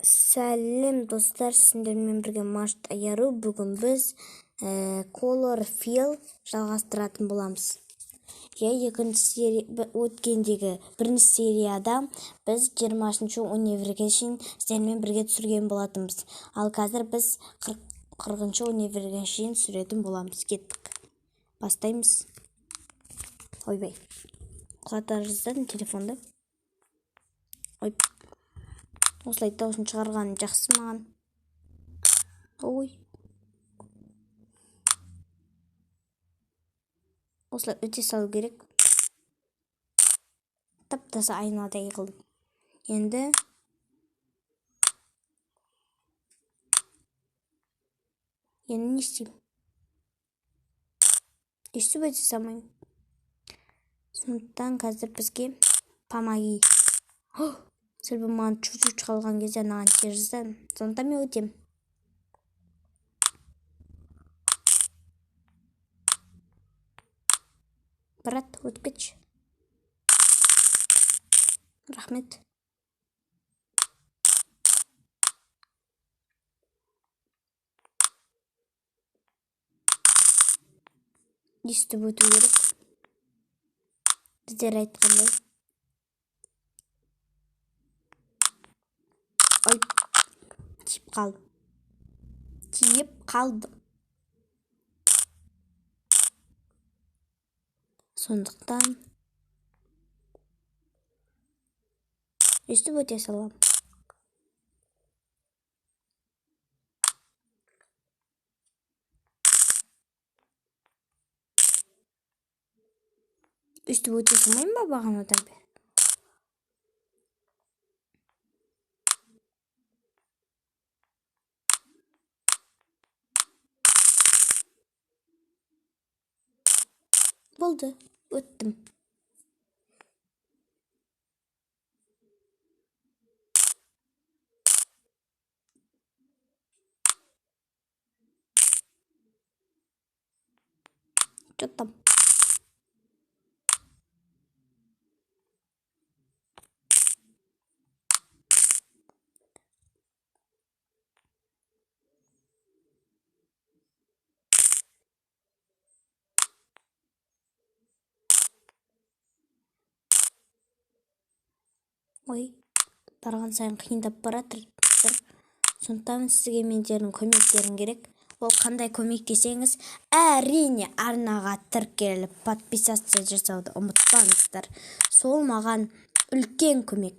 Сәлем, достар! Сіздермен бірге Машт Аяру. Бүгін біз Color Fill жалғастыратын боламыз. Иә, екінші серия, өткендегі бірінші серияда біз 20 универге шейін сіздермен бірге түсірген болатынбыз. Ал қазір біз 40 универге шейін түсіретін боламыз. Кеттік. Бастаймыз. Ойбай. Құлата жаздадым телефонды. Ой. Осылай дауысын шығарған жақсы маған. Ой. Осылай өте салу керек. Тап-таза айнадай қылдым. Енді не істеймін? Өйстіп өте салмаймын. Сондықтан қазір бізге помоги. Сәл маған чуть-чуть қалған кезде анаған тез жаздым. Сондықтан мен өтем. Брат, өтіп кетші. Рахмет. Естіп өту керек. Біздер айтқандай. Ой, тиіп қалдым. Тиіп қалдым. Сондықтан өстіп өте саламын. Өстіп өте салмаймын ба бағанадан бері? Болды, өттім. Чё там? Ой, барған сайын қиындап баратыр. Сондықтан сізге мендердің көмектерім керек. Ол қандай көмек десеңіз, әрине арнаға тіркеліп, подписаться жасауды ұмытпаңыздар. Сол маған үлкен көмек.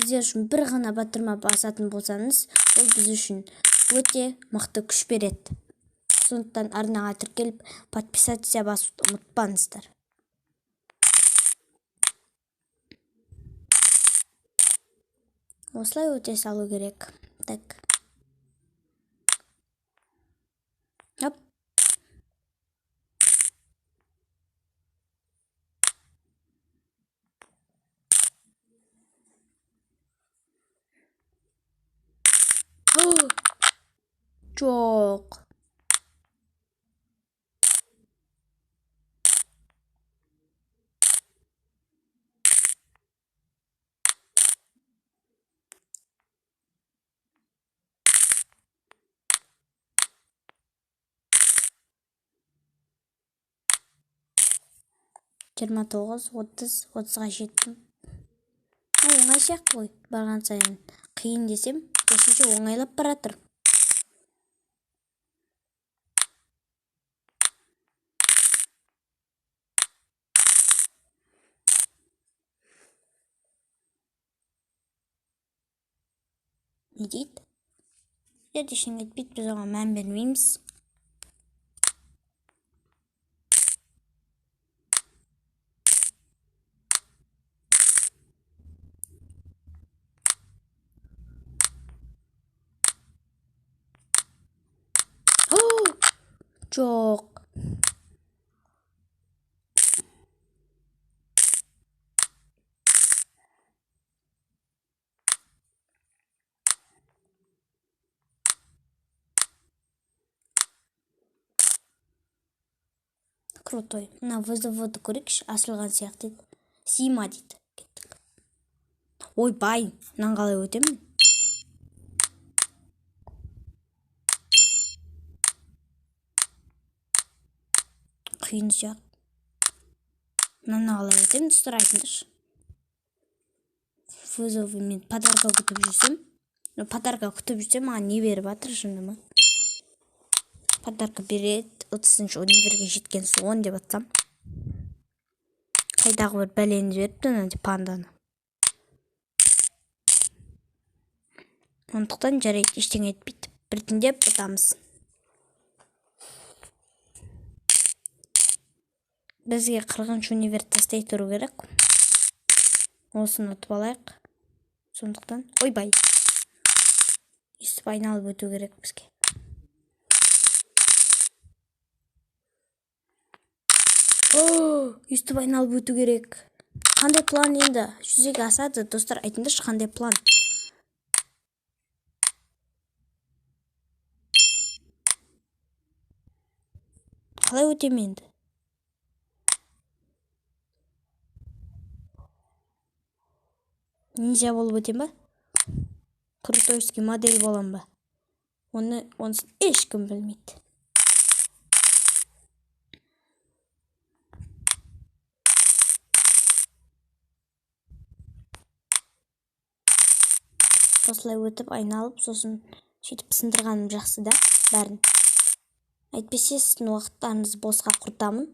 Сіздер үшін бір ғана батырма басатын болсаңыз, ол біз үшін өте мықты күш береді. Сондықтан арнаға тіркеліп, подписаться басуды ұмытпаңыздар. Осылай өте салу керек. Так. Оп. Жоқ. 29, 30, 30-ға жеттім. Оңай сияқты ғой, барған сайын қиын десем, керісінше оңайлап баратыр. Не дейді? Ештеңе етпейді, біз оған мән бермейміз. Жоқ. Крутой. Мына вызовты көрейікші, ашылған сияқты дейді. Сима дейді. Кеттік. Ойбай, мынаны қалай өтемін? Қиын сияқты. Мынаны қалай өтемін, достар, айтыңдаршы. Вызовы мен подарка күтіп жүрсем, подарка күтіп жүрсем, маған не беріп жатыр, шынында ма? Подарка береді, 30-шы универге жеткен соң деп атсам. Қайдағы бір бәлені жіберіпті ана панданы. Сондықтан жарайды, ештеңе етпейді. Біртіндеп ұтамыз. Бізге 40-шы универ тастай тұру керек. Осыны ұтып алайық. Сондықтан, ойбай. Өйстіп айналып өту керек бізге. Өйстіп айналып өту керек. Қандай план енді жүзеге асады, достар, айтыңдаршы, қандай план? Қалай өтем енді? Ниндзя болып өтем ба? Крутойский модель болам ба? Онысын ешкім білмейді. Осылай өтіп айналып, сосын сөйтіп сындырғаным жақсы да, бәрін. Әйтпесе сіздің уақыттарыңызды босқа құртамын.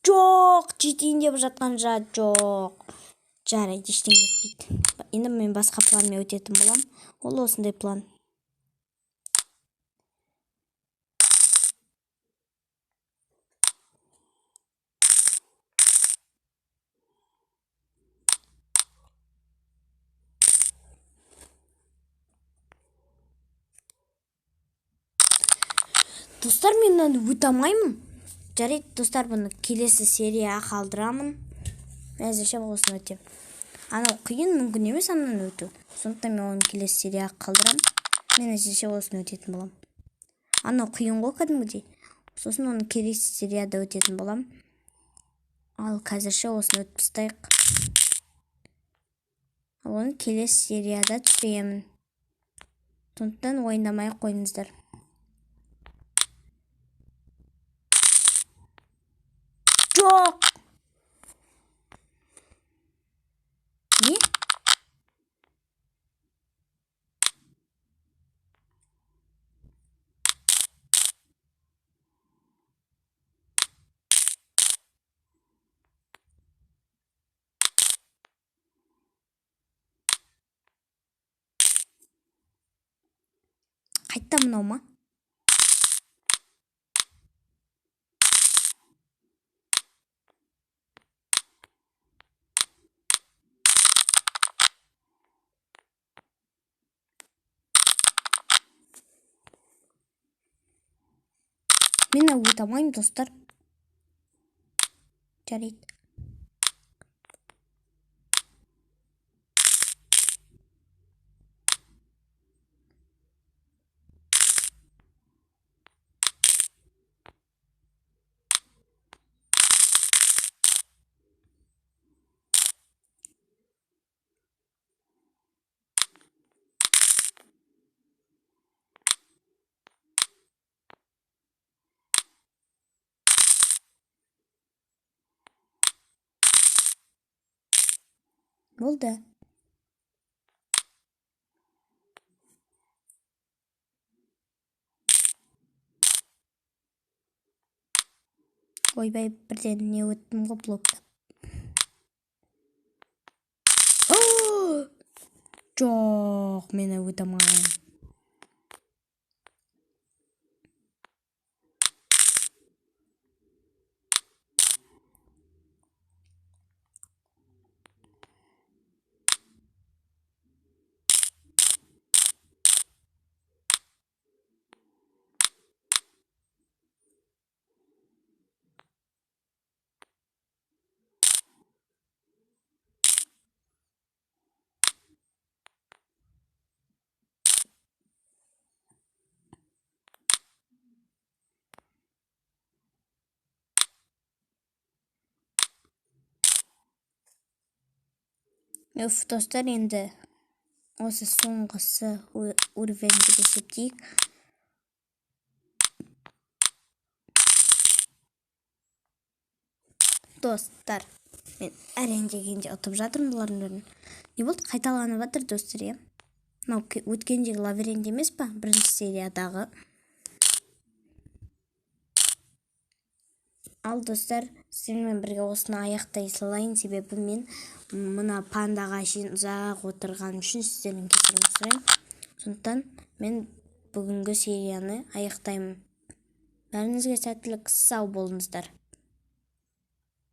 Жоқ, жетейін деп жатқан жоқ. Жарайды, ештеңе етпейді. Енді мен басқа планмен өтетін боламын. Ол осындай план. Достар, мен мынаны өте алмаймын. Жарайды, достар, бұны келесі серияға қалдырамын. Әзірше осыны өтемін. Анау қиын, мүмкін емес ананы өту. Сондықтан мен оны келесі серияға қалдырамын. Мен әзірше осыны өтетін боламын. Анау қиын ғой кәдімгідей. Сосын оны келесі серияда өтетін боламын. Ал қазірше осыны өтіп тастайық. Ал оны келесі серияда түсіремін. Сондықтан уайымдамай ақ қойыңыздар. Жоқ. Не? Қайта мынау ма? Мен өте алмаймын, достар. Жарайды. Болды. Ойбай, бірден не өттім ғой блоктап. Жоқ, мен өте алмаймын. Уф, достар, енді осы соңғысы уровень деп есептейік. Достар, мен әрең дегенде ұтып жатырмын бұлардың бәрін. Не болды, қайталанып жатыр, достар, иә? Мынау өткендегі лабиринт емес па, бірінші сериядағы? Ал, достар, сіздермен бірге осыны аяқтай салайын, себебі мен мына пандаға шейін ұзақ отырғаным үшін сіздерден кешірім сұраймын. Сондықтан мен бүгінгі серияны аяқтаймын. Бәріңізге сәттілік, сау болыңыздар.